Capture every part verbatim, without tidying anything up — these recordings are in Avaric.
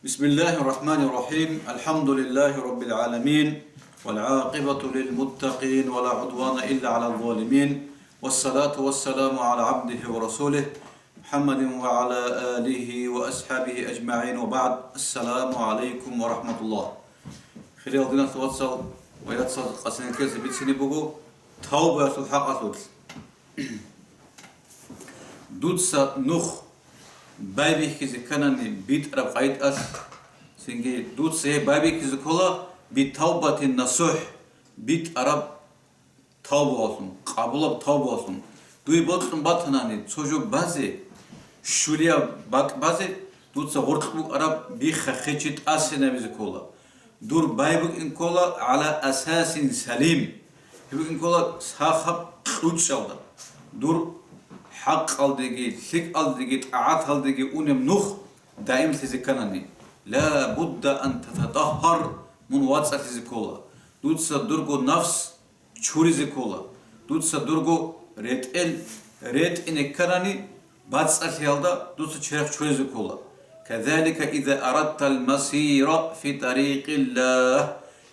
بسم الله الرحمن الرحيم. الحمد لله رب العالمين. والعاقبة للمتقين ولا عدوان إلا على الظالمين. والصلاة والسلام على عبده ورسوله محمد وعلى آله وأصحابه أجمعين وبعد. السلام عليكم ورحمة الله. Хириял диналъул вацал ва яцал, къасиналъ ккезе бицине буго тавбаялъул хӀакъалъулъ. Дуца нух байбихьизе кканани битӀараб къайдалъ, цинги дуца гьеб байбихьизе ккола битавбатин насухӀ, битӀараб тавбаялъун, къабулаб тавбаялъун. Дуе бокьун батанани цо жо базе, щулияб бакӀ базе, дуца гъоркь букӀараб бихха-хечи тӀасинабизе ккола. Дур бай букӀин ккола гӀала асасин салим, гьеб букӀин ккола сахаб кьучӀалда. Дур хӀакъалдеги, лъикӀалдеги, тӀагӀаталдеги унеб нух даимлъизе кканани, ла будда ан тататаххар, мун вацӀцӀалъизе ккола. Дуца дурго нафс чуризе ккола. Дуца дурго ретӀел ретӀине кканани, бацӀцӀалъиялда дуца черх чуризе ккола. Казалика иза арадтал масира фи тарикъиллагь.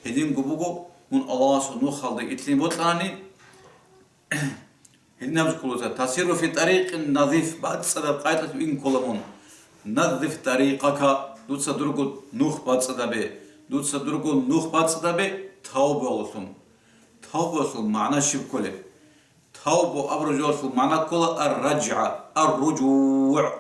Гьединго буго, мун Аллагьасул нухалда итлъин бокьани, гьединаб кколаца, тасиру фи тарикъин назиф, бацӀцӀадаб къайдалъ ин ккола мун. Назиф тарикъака, дуца дурго нух бацӀцӀадабе, дуца дурго нух бацӀцӀадабе тавбаялъун. Тавбаялъул магӀна щиб кколеб? Тавба абураб жоялъул магӀна ккола ар-раджгӀа, ар-руджугӀ,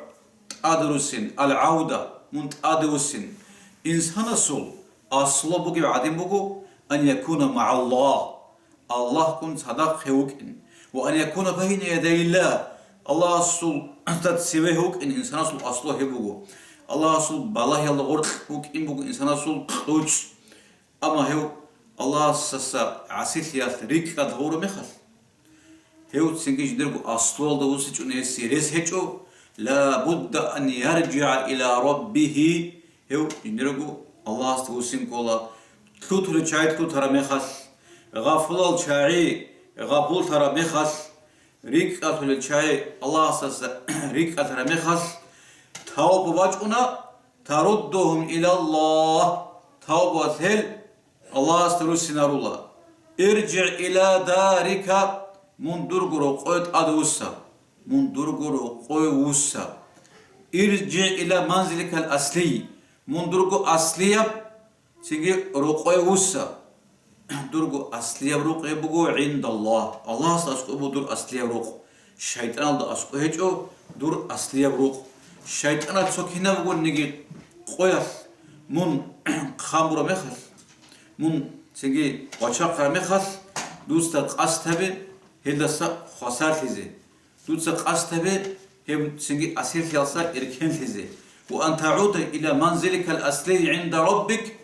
тӀаде руссин, ал-гӀавда, мун тӀаде вуссин. Инсанасул аслу бугеб гӀадин буго, ан якуна магӀаллагь, Аллагьгун цадахъ гьев вукӀин, ва ан якуна байна ядайиллагь, Аллагьасул цеве гьев вукӀин, инсанасул аслу гьеб буго. Аллагьасул балагьиялда гъоркь вукӀин буго инсанасул кьучӀ. Амма гьев Аллагьасдаса гӀасилъиялъ рикӀкӀад гьавураб мехалъ, гьев цинги жиндирго аслуялда вусичӀони гьесие рес гьечӀо, ла будда ан яржигӀа иля раббигьи, гьев жиндирго Аллагьасда вуссин ккола, лъутулел чагӀи лъутараб мехалъ, гъафулал чагӀи гъафуллъараб мехалъ, рикӀкӀалъулел чагӀи Аллагьасдаса рикӀкӀалъараб мехалъ, тавба бачӀуна, таруддугьум илаллагь, тавбаялъ гьел Аллагьасда руссинарула. ИржигӀ иля дарика, мун дурго рокъое тӀаде вусса, мун дурго рокъое вусса. ИржигӀ иля манзиликал аслий, мун дурго аслияб цинги рокъое вусса. Дурго аслияб рукъ гьеб буго гӀиндаллагь, Аллагьасда аскӀоб буго дур аслияб рукъ. ШайтӀаналда аскӀоб гьечӀо дур аслияб рукъ. ШайтӀанал цо кинаб бугониги къоялъ мун хъамураб мехалъ, мун цинги вачахъараб мехалъ, дуца къасд гьабе гьелдаса хвасарлъизе. Дуца къасд гьабе гьеб цинги асирлъиялдаса эркенлъизе. Ва ан тагӀуда иля манзиликал аслий гӀинда раббик,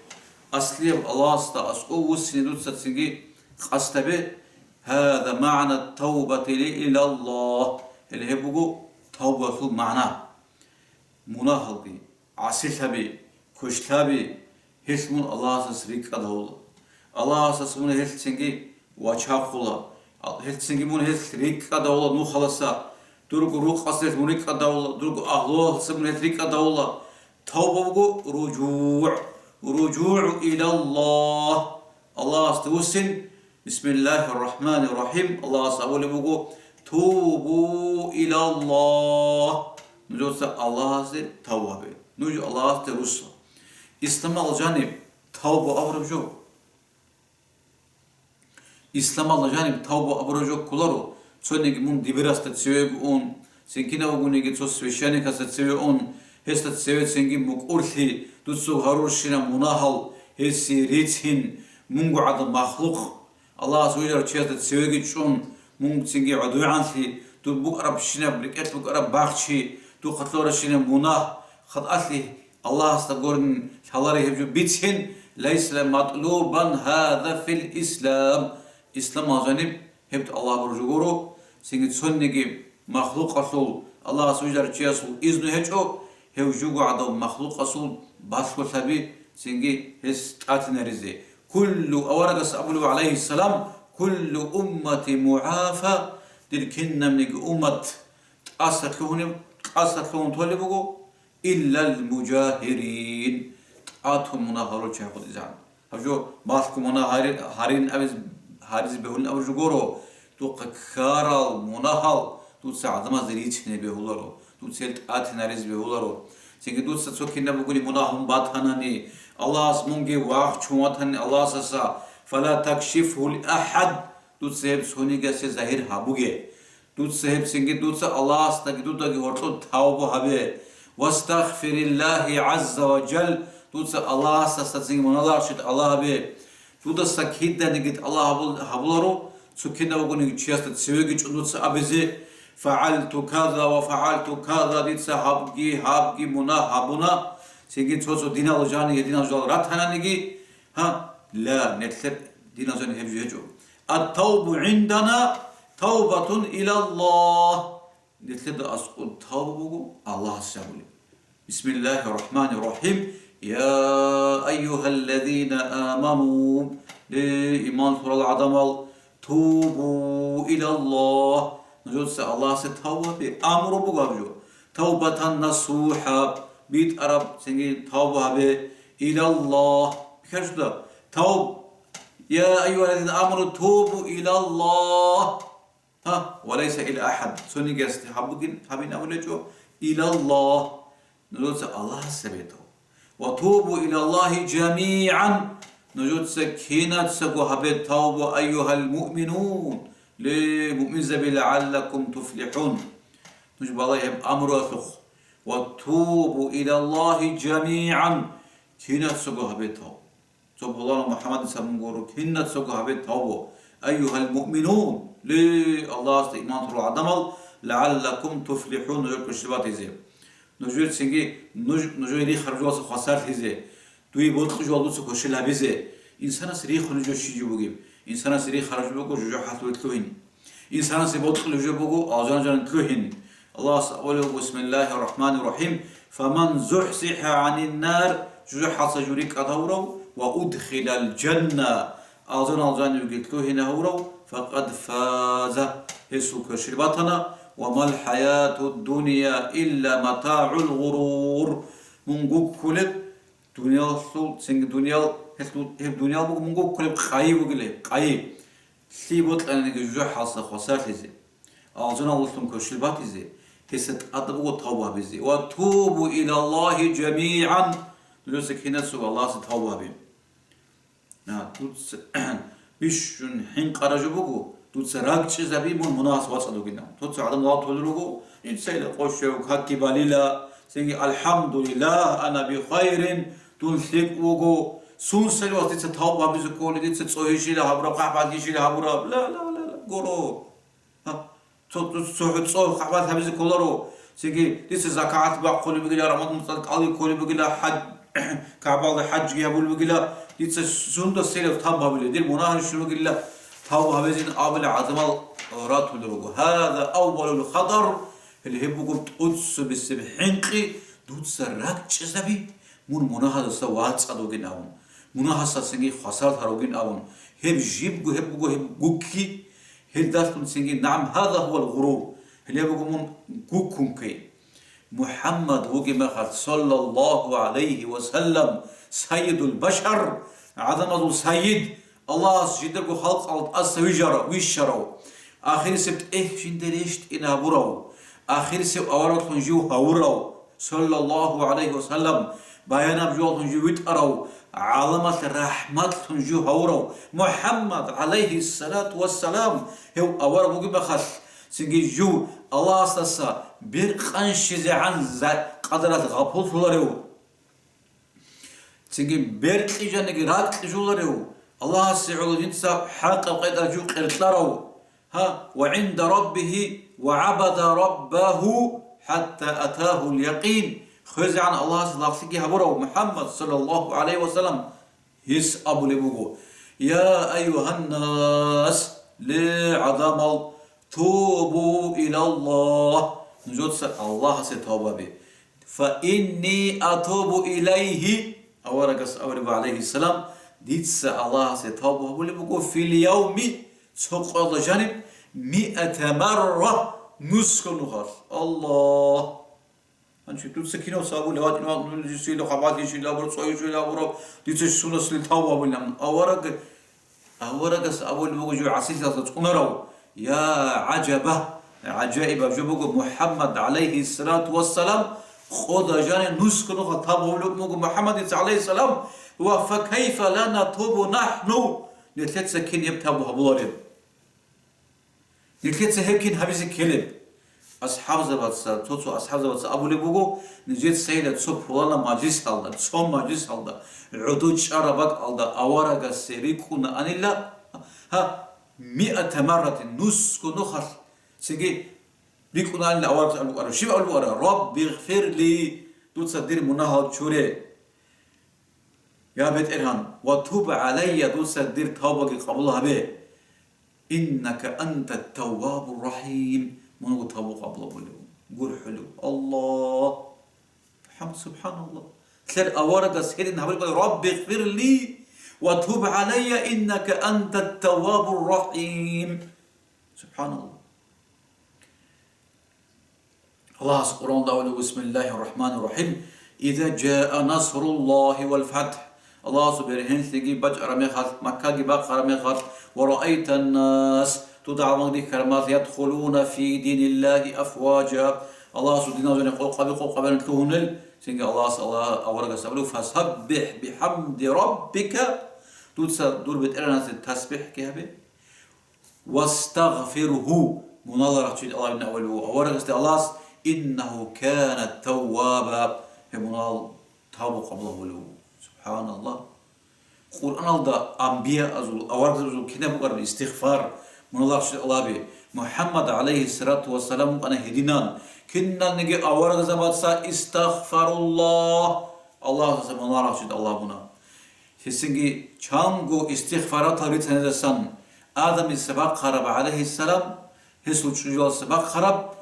аслияб Аллагьасда аскӀов вуссине дуца цинги къасд гьабе. Гьаза магӀна тавбати илаллагь. Гьеле гьеб буго тавбалъул магӀна. Мунагьалги, гӀасилъаби, квешлъаби, гьелъ мун Аллагьасас рикӀкӀад гьавула. Аллагьасас мун гьелъ цинги вачахъула. Ал-, гьелъ цинги мун гьелъ рикӀкӀад гьавула нухаласа. Дурго рукъас гьелъ мун рикӀкӀад гьавула, дурго агьлуялъ мун гьелъ рикӀкӀад гьавула. Тавба буго ружугӀ, ружугӀу илаллагь. Аллагьасде вуссин, бисмиллагьир рахӀманир рахӀим, Аллагьас абулеб буго, тубу илаллагь, нужеца Аллагьасде тавба гьабе, нуж Аллагьасде русса. Исламалда жаниб тавба абураб жо. Исламалда жаниб тавба абураб жо кколаро, цониги мун дибирасда цевего ун, цинги кинав вугониги цо священникасда цеве ун, гьесда цеве цинги мукӀурлъи, дуца гьарурщинаб мунагьал гьесие рицин, мунго гӀадаб махлукъ, Аллагьас вижарав чиясда цевеги чӀун, мун цинги гӀодовегӀанлъи, дур букӀарабщинаб, рекӀелъ букӀараб бахчи, духъа лъурабщинаб мунагь, хатӀалъи Аллагьасда гурин лъалари гьеб жо бицин, лайса матлубан гьаза фил ислам. Исламалда жаниб гьеб Аллагь буржу гуро, цинги цониги махлукъалъул, Аллагьас вижарав чиясул изну гьечӀо, гьев жуго гӀадав махлукъасул балъголъаби цинги гьес тӀатинаризе. Куллу, аварагас абулев, гӀалайгьиссалам, куллу уммати мугӀафа, дир кинабниги уммат тӀаса лъугьунеб, тӀаса лъугьун толеб буго, иллал мужагьирин, тӀатун мунагь гьарулев чи гьаб гъутӀизегӀан. Гьаб жо малъго мунагь гьари-, гьарин абиз-, гьаризе бегьулин абураб жо гуро, духъа ккарал мунагьал дуца гӀадамазде ричине бегьуларо, дуца гьел тӀатинаризе бегьуларо. Цинги дуца цо кинаб бугони мунагь гьабун батанани, Аллагьас мунги вахчун ватани Аллагьасаса, фала такшифгьу ли ахӀад, дуца гьеб цонигасе загьир гьабуге. Дуца гьеб цинги дуца Аллагьасдаги дудаги гьоркьоб тавба гьабе. Вастагъфириллагьи гӀазза ва жал, дуца Аллагьасдаса цинги мунагьал рахчи тӀалаб гьабе. Дудаса киданиги тӀалаб гьабул-, гьабуларо, цо кинав вугониги чиясда цевеги чӀун дуца абизе, фагӀалту каза ва фагӀалту каза, дица гьабги, гьабги мунагь гьабуна, цинги цо-цо динал жани гьединал жал ратананиги, гьа, ла, нилъер динал жани гьеб жо гьечӀо. Ат-тавбу гӀиндана тавбатун илаллагь. Нилъеда аскӀоб тавба буго Аллагьасе гьабулеб. Бисмиллагьир рахӀманир рахӀим. Я айюгьаллазина аману, ле, иман лъурал гӀадамал, тубу илаллагь, нужеца Аллагьасе тавба гьабе, амру буго гьаб жо. Тавбатан насухӀа, битӀараб цинги тавба гьабе, илаллагь. БихьарчӀуда, тавб-, я айюгьаллазина аману, тубу илаллагь. Гьа, ва лайса иля ахӀад, цонигиясде гьабугин, гьабин абулечӀо, илаллагь, нужеца Аллагьасе гьабе тавба. Ва тубу илаллагьи жамигӀан, нужеца кинацаго гьабе тавба, айюгьал муъминун, ле, муъминзаби, лагӀаллакум туфлихӀун, нуж балай гьеб амруялъухъ. Ва тубу илаллагьи жамигӀан, кинацаго гьабе тавба. Цо болана МухӀаммадица мун гуро, кинацаго гьабе тавбу, айюгьал муъминун, ле, Аллагьасда иман лъурал гӀадамал, лагӀаллакум туфлихӀун, нужер квешлъи батизе. Нужер цинги, нуж, нужер рихараб жоялъа хвасарлъизе, дуе бокьулеб жо дуца квешлъи гьабизе. Инсанас рихунеб жо щиб жо бугеб? Инсанас рихараб жо буго жужахӀалъуве лъугьин. Инсанасе бокьулеб жо буго алжан-жаниб лъугьин. Аллагьас абулеб: «Бисмиллагьир рахӀманир рахӀим. Фаман зухӀзихӀа гӀанин нар», жужахӀалъа жури кӀад гьавурав, «ва удхилал жанна», алжан-алжанивги лъугьина гьавурав, «факъад фаза», гьесул квешлъи батана, «ва мал хӀаятуд дунья илля матагӀул гъурур». Мун гуккулеб дуниялалъул, цинги дуниял, гьелъул, гьеб дуниял буго мун гуккулеб къайи бугилеб, къайи. Лъие бокьаниги жужахӀалъа хвасарлъизе, алжаналъулъун квешлъи батизе, гьесда тӀадаб буго тавба гьабизе. «Ва тубу илаллагьи жамигӀан», нужеца кинацаго Аллагьасе тавба гьабе. А, дуца бищун хӀинкъараб жо буго, дуца ракӀчӀезаби мун мунагьас вацӀцӀад вугин. Цо-цо гӀадан ватулел руго, инсайила къошев, какги балила, цинги, «АлхӀамдулиллагь, ана бихайрин, дун лъикӀ вуго, сунсайилан дица тавба гьабизе ккола, дица цӀогьишила гьабураб, хъахӀбалъишила гьабураб, ла, ла, ла, ла, гуро». Гьа, цо, цо, цо, цо хъахӀбал гьабизе кколаро, цинги дица закагӀат бахъулеб бугила, Рамадан муцӀал кӀалги кколеб бугила, хӀаж-, КагӀбалда хӀажги гьабулеб бугила, дица сунда селав тавба гьабилеб, дир мунагьал щун бугила, тавба гьабизин абулел гӀадамал ратулел руго. Гьаза аввалул хатӀар, гьеле гьеб буго тӀоцебесеб хӀинкъи, дуца ракӀчӀезаби, мун мунагьаздаса вацӀцӀад вугин абун, мунагьасдасаги хвасарлъарав вугин абун, гьеб жибго, гьеб буго гьеб гукки, гьелдалъун цинги, нагӀам, гьаза гьувал гъурур, гьеле буго мун гуккун ккей. МухӀаммад вугеб мехалъ, саллаллагьу гӀалайгьи ва саллам, сайидул башар, гӀадамазул сайид, Аллагьас жидерго халкъалда тӀаса вижарав, вищарав, ахирисеб тӀехь жинда рещтӀине гьабурав, ахирисев авараглъун жив гьавурав, саллаллагьу гӀалайгьи ва саллам, баянаб жоялъун жив витӀарав, гӀаламалъе рахӀматлъун жив гьавурав МухӀаммад, гӀалайгьиссалату вассалам, гьев авараг вугеб мехалъ, цинги жив Аллагьасдаса бер къанщизегӀан за-, къадаралъ гъапуллъуларев, цинги бер кьижаниги ракьижуларев, Аллагьасе гӀоло жинца хӀакъаб къайдал жив къеркьарав, Гьа, «ва гӀинда раббигьи ва гӀабада раббагьу хӀатта атагьул якъин», хвезегӀан Аллагьасе лагълъиги гьабурав МухӀаммад, саллаллагьу гӀалайгьи ва саллам, гьес абулеб буго: «Я айюгьаннас, ле, гӀадамал, тубу илаллагь, нужеца Аллагьасе тавба гьабе. Фа инни атубу илайгьи», аварагас абулеб, гӀалайгьиссалам, дица Аллагьасе тавба гьабулеб буго, «фил явми», цо къоялда жаниб, «миата марра», нусго нухалъ. Аллагь! Гьанчи дуца кинав сабули ватӀин ватӀун жисила хабалъи шила бура, цӀоюшила бура, дица сунасил тавбу гьабилан. Авараг, аварагас абулеб буго жо гӀасилъалда цӀунарав. Я гӀажаба! ГӀажаибаб жо буго, МухӀаммад, гӀалайгьиссалату вассалам, къода жанив нусго нухалъ тавбу гьабулеб буго МухӀаммадица, гӀалайгьиссалам, ва факайфа ла натубу нахӀну, нилъеца кин гьеб тавбу гьабулареб? Нилъеца гьеб кин гьабизе ккелеб? АсхӀабзабаца, цо-цо асхӀабзабаца абулеб буго, нижецайила цо пуланаб мажлисалда, цо мажлисалда, гӀодов чӀараб бакӀалда аварагасе рикӀкӀунаанила, гьа, миата марратин, нусго нухалъ, цинги рикӀкӀунаанила аварагас абулеб буго, щиб абулеб буго? Рабби гъфирли, дуца дир мунагьал чуре. Я БетӀергьан, ва туб гӀалайя, дуца дир тавбаги къабул гьабе. Иннака анта таввабур рахим, мун вуго тавбу къабул гьабулев, гурхӀулев. Аллагь! ХӀамд, субхӀаналлагь! Лъер аварагас гьедин гьабулеб буго, Рабби гъфирли ва туб гӀалайя, иннака анта таввабур рахим. СубхӀаналлагь! Аллагьас Къуръанда абулеб: «Бисмиллагьир рахӀманир рахӀим. Иза жаа насруллагьи вал фатхӀ». Аллагьасул бергьенлъиги бачӀараб мехалъ, Маккаги бахъараб мехалъ, «ва раайтан нас», дуда гӀалмагъ рихьараб мехалъ, «ядхулуна фи диниллагьи афважа». Аллагьасул диналъул жаниб къокъаби-къокъабилан лъугьунел, цинги Аллагьас, Аллагь аварагас абулеб: «ФасаббихӀ бихӀамди раббика», дуца дур БетӀергьанасе тасбихӀги гьабе. «Вастагъфиргьу», мунагьал рахчи Аллагьас абулеб буго аварагасде Аллагьас, «иннагьу кана тавваба», гьеб мунагьал тавбу къабул гьабулев. СубхӀаналлагь. Къуръаналда анбияазул, аварагзабазул кинаб букӀараб истигъфар, мунагьал рахчи Аллагьаби, МухӀаммад гӀалайгьиссалату вассалам вукӀана гьединан, киналниги аварагзабаца истагъфаруллагь, Аллагьасда мунагьал рахчи Аллагь абуна. Гьесинги чанго истигъфаратал рицанидасан Адамица бахъараб, гӀалайгьиссалам, гьесул чӀужуялъа бахъараб,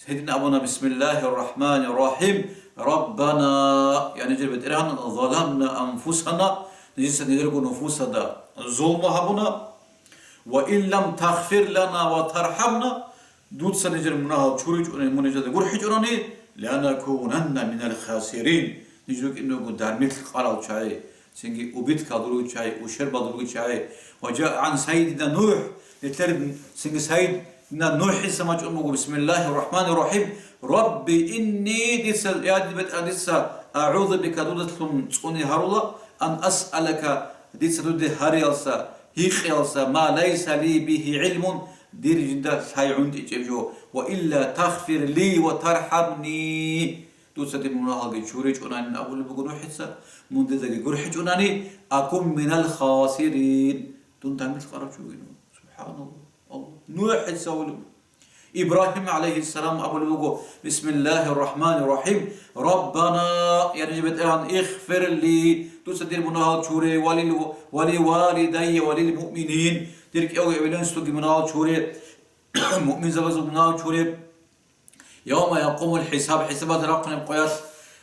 гьедин абуна: «Бисмиллагьир рахӀманир рахӀим. Раббана», я нижер БетӀергьан, «заламна анфусана», нижеца нижерго нуфусада зулму гьабуна, «ва ин лам тагъфир лана ва тархӀамна», дуца нижер мунагьал чуричӀони, мун нижеда гурхӀичӀони, «ланакунанна минал хасирин», ниж рукӀине руго дармил къарал чагӀи, цинги убыткал руго чагӀи, ущербал руго чагӀи. Ва жаа гӀан Сайидина НухӀ, нилъер цинги Сайидина НухӀица мачӀун буго: «Бисмиллагьир рахӀманир рахӀим. Рабби инни», дица, я дир БетӀергьан, дица, «агӀузу бика», дудалъун цӀуни гьарула, «ан асъалака», дица дуде гьариялса, гьикъиялса, «ма лайса ли бигьи гӀилмун», дир жинда лъай гӀунтӀичӀеб жо, «ва илла тагъфир ли ва тархӀамни», дуца дир мунагьалги чуричӀунанин абулеб буго НухӀица, мун дидаги гурхӀичӀунани, «акун минал хасирин», дун тамихъ къарав чи вугин. СубхӀаналлагь. Аллагь. НухӀица абулеб. Ибрагьим гӀалайгьиссалам абулеб буго: «Бисмиллагьир рахӀманир рахӀим. Раббана», я нижер БетӀергьан, «игъфир ли», дуца дир мунагьал чуре, «ва лил-, ва ливалидайя ва лил муъминин», дир кӀиявго эбел-инсулги мунагьал чуре, муъминзабазул мунагьал чуре. «Явма якъумул хӀисаб», хӀисабалда рахъунеб къоялъ,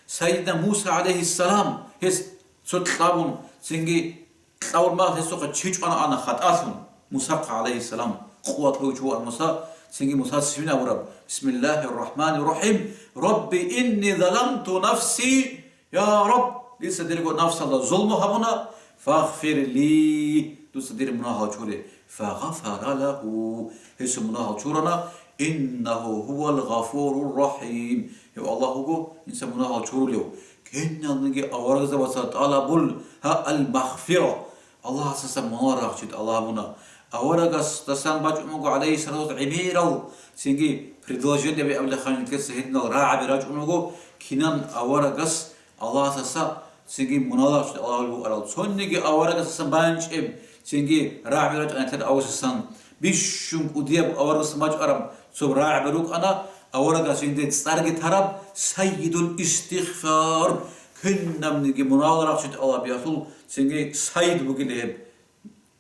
Сайидина Муса гӀалайгьиссалам, гьес цо кьабун, цинги кьавурмал гьесухъа чичӀвана ана хатӀалъун, Мусахъа гӀалайгьиссалам, къуват гьечӀо ва Муса, цинги Мусаца щибин абураб: «Бисмиллагьир рахӀманир рахӀим. Рабби инни заламту нафси». Я Рабб, дица дирго нафсалда зулму гьабуна, «фагъфир ли», дуца дир мунагьал чуре. «Фагъафара лагьу», гьесул мунагьал чурана, «иннагьу гьувал гъафурур рахӀим», гьев Аллагь вуго, инса мунагьал чурулев. Киналниги аварагзабаца тӀалабул гьа ал-магъфира, Аллагьасдасан мунагьал рахчи тӀалабуна. Аварагасдасан бачӀун буго, гӀалайгьиссалату вассалам, гӀемерал, цинги предложение бегӀабилахъан нилъеца гьединал рагӀаби рачӀун буго, кинан аварагас Аллагьасдаса цинги мунагьал рахчи тӀалабулеб букӀарал. Цониги аварагасдасан бачӀеб цинги рагӀаби рачӀана нилъер аварагасдасан. Бищун кӀудияб аварагасдасан бачӀараб цо рагӀаби рукӀана, аварагас жинде цӀарги тараб Сайидул Истигъфар, кинабниги мунагьал рахчи тӀалабиялъул цинги сайид бугила гьеб.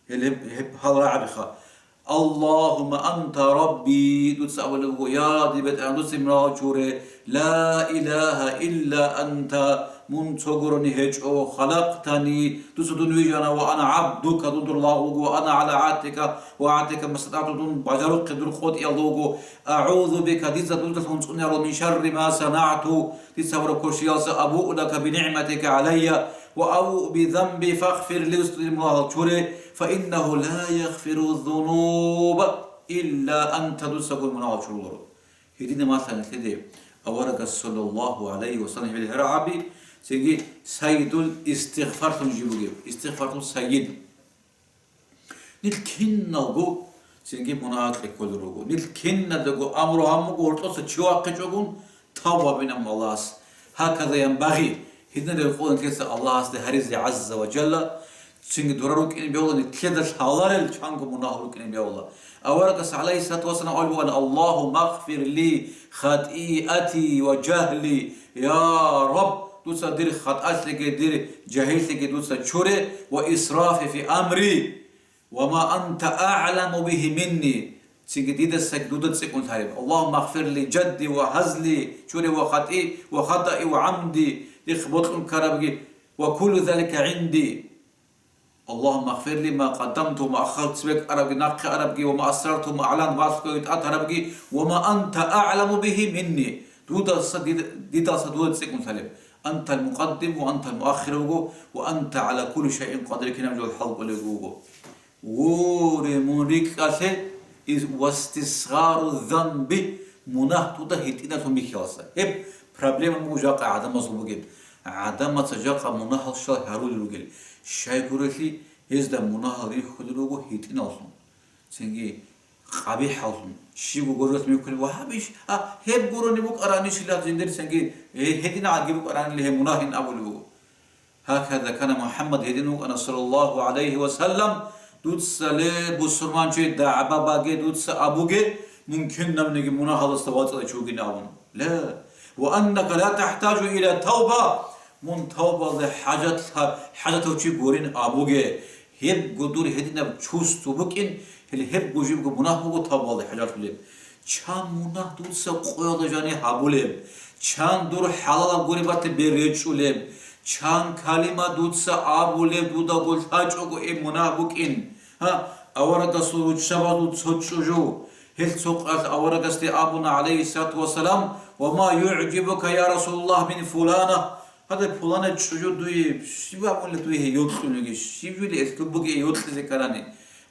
Гьел гьеб, гьеб гьал рагӀабиха. «Аллагьумма анта рабби», дуца абулеб буго: «Я дир БетӀергьан, дуца мунагьал чуре, ла илагьа илла анта, Мун цо гурони гьечӀо, халакътани, дуца дун вижана, ва ана гӀабдука, дун дур лагъ вуго, ва ана гӀала гӀатика, ва гӀатика мастатӀату, дун бажарухъе дур къотӀиялда вуго. АгӀузу бика, дица дуздалъун цӀунарал, мин шарри ма санагӀту, дица гьабураб квешлъиялса, абуу лака бинигӀматика гӀалайя, ва абуу бизанби, фагъфир ли, дуца дир мунагьал чуре, фа иннагьу ла ягъфиру зунуба илла анта, дуцаго мунагьал чуруларо. Гьединаб малъана лъеде аварагас, саллаллагьу гӀалайгьи ва саллам, гьеб гьаргӀаби, цинги сайидул истигъфарлъун жиб бугеб, истигъфарлъун сайид. Нилъ киналго цинги мунагьалъе кколел руго. Нилъ киналдаго амру гьабун буго, гьоркьоса чи вахъичӀогун, тавба гьабинаб Аллагьас. Гьаказа янбагъи, гьединаб къоялъ Аллагьасде гьаризе, гӀазза ва жалла, цинги дора рукӀине бегьула, нилъеда лъаларел чанго мунагь рукӀине бегьула. Аварагас, гӀалайгьиссалату вассалам, абулеб бугана: «Аллагьумма гъфир ли хатӀиати ва жагьли». Я Рабб, дуца дир хатӀалъиги дир жагьиллъиги дуца чуре, ва исрафи фи амри, ва ма анта агӀламу бигьи минни, цинги дидасаги дуда цӀикӀкӀун лъареб. Аллагьумма гъфир ли жадди ва гьазли, чуре ва хатӀи, ва хатӀаи ва гӀамди, дихъ бокьун ккарабги, ва куллу залика гӀинди. Аллагьумма гъфир ли ма къаддамту ва ма аххарту, цебе арабги, нахъе арабги, ва ма асрарту ва ма аъланту, балъгоги тӀад гьарабги, ва ма анта агӀламу бигьи минни. Дудаса, дид-, дидалса дуда цӀикӀкӀун лъалеб. Антал мукъаддим ва антал муаххир вуго, ва анта гӀала кулли шайин къадир, кинаб жо хӀалкӀолев вуго. Воре, мун рикӀкӀалъе, из вастисгъару занби, мунагь дуда гьитӀиналъун бихьиялса. Гьеб проблема буго жакъа гӀадамазул бугеб. ГӀадамаца жакъа мунагьал щал гьарулел ругел. Щайгурелъи, гьезда мунагьал рихьулел руго гьитӀиналлъун, цинги къабихӀаллъун. Щибго гожалъ михьулеб: «Ва гьабищ, а, гьеб гурони букӀаранищила жиндир цинги, э, гьединагӀанги букӀаранили гьеб мунагьин», абулеб буго. Гьакада кана МухӀаммад, гьедин вукӀана, саллаллагьу гӀалайгьи ва саллам, дуца, ле, бусурманчи, дагӀба баге, дуца абуге, мун кинабниги мунагьаласда вацӀцӀадав чи вугин абун. Ла. Ва аннака ла тахӀтажу иля тавба, мун тавбалде хӀажат-, хӀажатав чи гурин абуге. Гьебго дур гьединаб чувство букӀин, гьел гьебго жибго мунагь буго тавбалде хӀажалъулеб. Чан мунагь дуца къоялда жаниб гьабулеб, чан дур хӀалалаб гуреб батиб бер речӀчӀулеб, чан калима дуца абулеб дудаго лъачӀого гьеб мунагь букӀин. Гьа, аварагасул руччабазул цо чӀужу, гьел цо къоялъ аварагасде абуна, гӀалайгьиссалату вассалам: «Ва ма югӀжибука, я Расулаллагь, мин фулана?» Гьадаб пуланай чӀужу дуе щиб абуни дуе гьей йокьулеги, щиб жули гьелъул бугей йокьизе ккарани.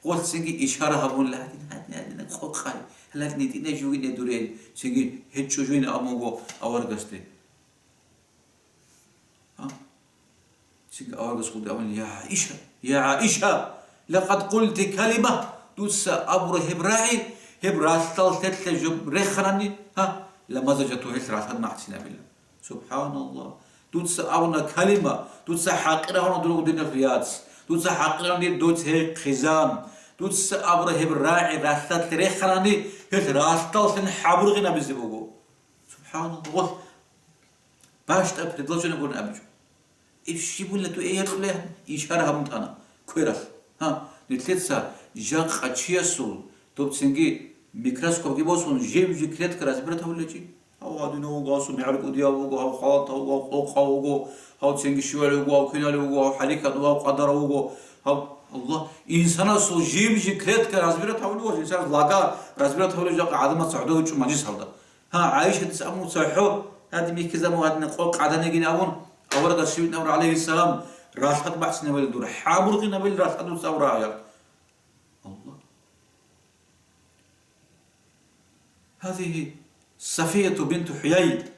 Гъолъ цинги ишара гьабунила: «Гьадин, гьадин, гьадин, къокъай, гьалал нитӀинай жугине дурел», цинги гьей чӀужуйин абун буго аварагасде. А? Цинги аварагас гъуди абуни: «Я ГӀаиша, я ГӀаиша, лакъад къулти калима, дуца абура гьеб рагӀи, гьеб ралъдал лъелъа жо реханани, гьа, ламаза жато гьелъ ралъад махцинабила». Субханаллагь. Дуца абуна калима, дуца хӀакъир гьавуна дурго диналъул яц, дуца хӀакъир гьавуна дир доц гьей хъизан, дуца абура гьеб рагӀи ралъдалъ реханани, гьелъ ралъдаллъин хӀабургъинабизе буго. Субханаллагь. Гъолъ бащтӀа предложение гурин абичӀо. Иб щибула дуе якьулеб? Ишара гьабун тана квералъ. Гьа, нилъеца жакъа чиясул, доб цинги микроскопги босун, жив-жив клетка разбирать гьавулечи. Гьав гьадинав вуго, гьасул мегӀер кӀудияв вуго, гьав халатав вуго, гьав къокъав вуго, гьав цинги щивалев вуго, гьав киналев вуго, гьав хӀарикатав, гьав къадарав вуго, гьав, Аллагь, инсанасул жив-жив клетка разбирать гьавулев, инсанас лага разбирать гьавулев жакъа гӀадамаца гӀодов гьечӀо мажлисалда. Гьа, ГӀайшатица абун цохӀо, гьадин бихьизабун гьадин къо къаданигин абун, аварагас щивин абура, гӀалайгьиссалам, ралъад бахӀсинабали дур, хӀабургъинабали ралъад дуца авра аял. Аллагь. Гьазихьи Сафияту бинту ХӀуяй.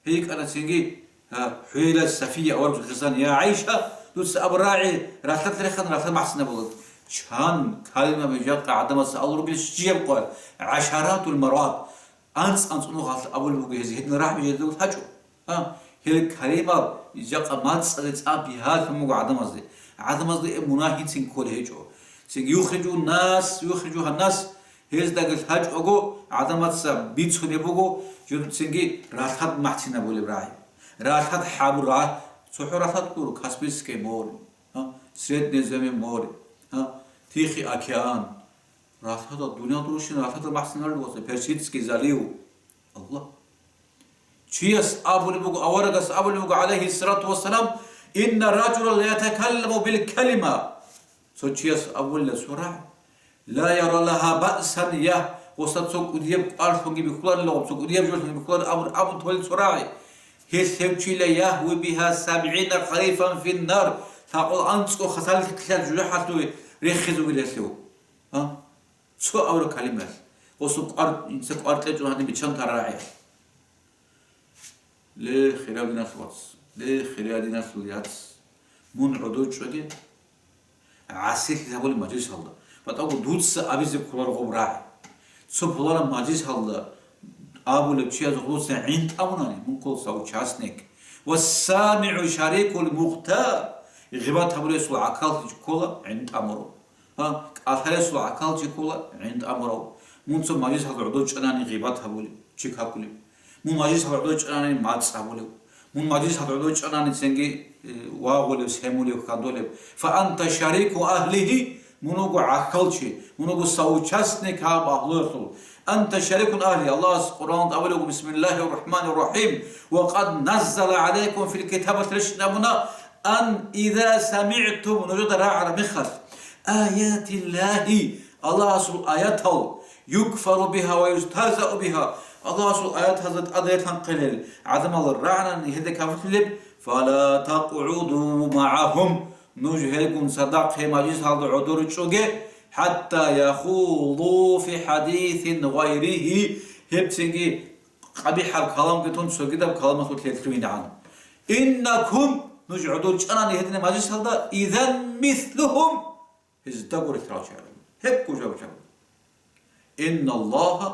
Гьей кӀана цинги, гьа, ХӀуяйла Сафия аварагас хисан: «Я ГӀайша, дуца абурагӀи, ралъад рехана, ралъад бахӀсинабула». Чан калимаби жакъа гӀадамаца алурбил щиб къвар? ГӀашаратул марат. АнцӀ-анцӀ нухалъ абулеб буго гьез, гьедин рагӀи жездагул гьачӀо. А, гьел калимал жакъа мацӀалде цӀа бигьалъун буго гӀадамазде. ГӀадамазда гьеб мунагьицин кколей гьечӀо. Цинги юхрижу нас, юхрижу гьаннас, гьездаги лъачӀого гӀадамаца бицунеб буго, жур-, цинги ралъад махцинабулеб рагӀи. Ралъад хӀабура, цохӀо ралъад гуро, Каспийское море, а, Среднее Земное море, а, Тихий океан. Ралъадал, дуниял дурущин ралъадал махсиналъул вацӀа, Персидский залив. Аллагь. Чияс абулеб буго, аварагас абулеб буго, гӀалайгьиссалату вассалам: «Инна ражула ла ятакалламу бил калима». Цо чияс абулила цо рагӀи, «ла яра лагьа баъсан», я, гъоса цо кӀудияб кӀварлъунги бихьуларила, цо кӀудияб жолъунги бихьуларила абун, абун толел цо рагӀи. Гьелъ гьев чила, «ягьви бигьа сабгӀина харифан финнар», лъабкъоялда анцӀго хасалихъилъа жужахӀалъув рехизе вугилалъув. А? Цо авараг калимаялъ. Гъосул кӀвар-, инса кӀвар кьечӀун гьадин биччан тарарагӀиялъ. Ле, хириял диналъул вац, ле, хириял диналъул яц, мун гӀодов чӀваги, гӀасилъи гьабулеб мажлисалда. БатӀаго дуца абизе кколаро гъоб рагӀи. Цо пуланаб мажлисалда абулеб чиясухъ дуца гӀин тӀамунани, мун ккола соучастник. Ва самигӀу шарикул мухтар, гъибат гьабулесул гӀахьаллъи ккола, гӀин тӀамуро. Гьа, кӀалъалесул гӀахьаллъи ккола, гӀин тӀамурав. Мун цо мажлисалда гӀодов чӀанани гъибат гьабулеб, чи какулеб. Мун мажлисалда гӀодов чӀанани мацӀ гьабулев. Мун мажлисалда гӀодов чӀанани цинги, э, вагъулев, семулев, хьандолев. Фа анта шарикул агьлигьи, мун вуго гӀахьалчи, мун вуго соучастник гьаб агьлуялъул. Анта шарикул агьлигьи, Аллагьас Къуръаналда абулеб буго, бисмиллагьир рахӀманир рахӀим, ва къад наззала гӀалайкум фил китаби, рещтӀинабуна, ан иза самигӀтум, нужеда рагӀараб мехалъ, аятиллагьи, Аллагьасул аятал, юкфару бигьа ва юстагьзау бигьа, Аллагьасул аятазда тӀад релъанхъилел гӀадамал рагӀанани гьелда кафурлъилеб, фала такъгӀуду магӀагьум, нуж гьелгун цадахъ гьеб мажлисалда гӀодор чӀоге, хӀатта яхуду фи хӀадисин гъайригьи, гьебцинги къабихӀаб каламги тун цогидаб каламалъулъ гьелъугьинегӀан. Иннакум, нуж гӀодор чӀанани гьединаб мажлисалда, изан мислугьум, гьездаго релълъарал чагӀи. Гьеб гужаб чагӀи. Инналлагьа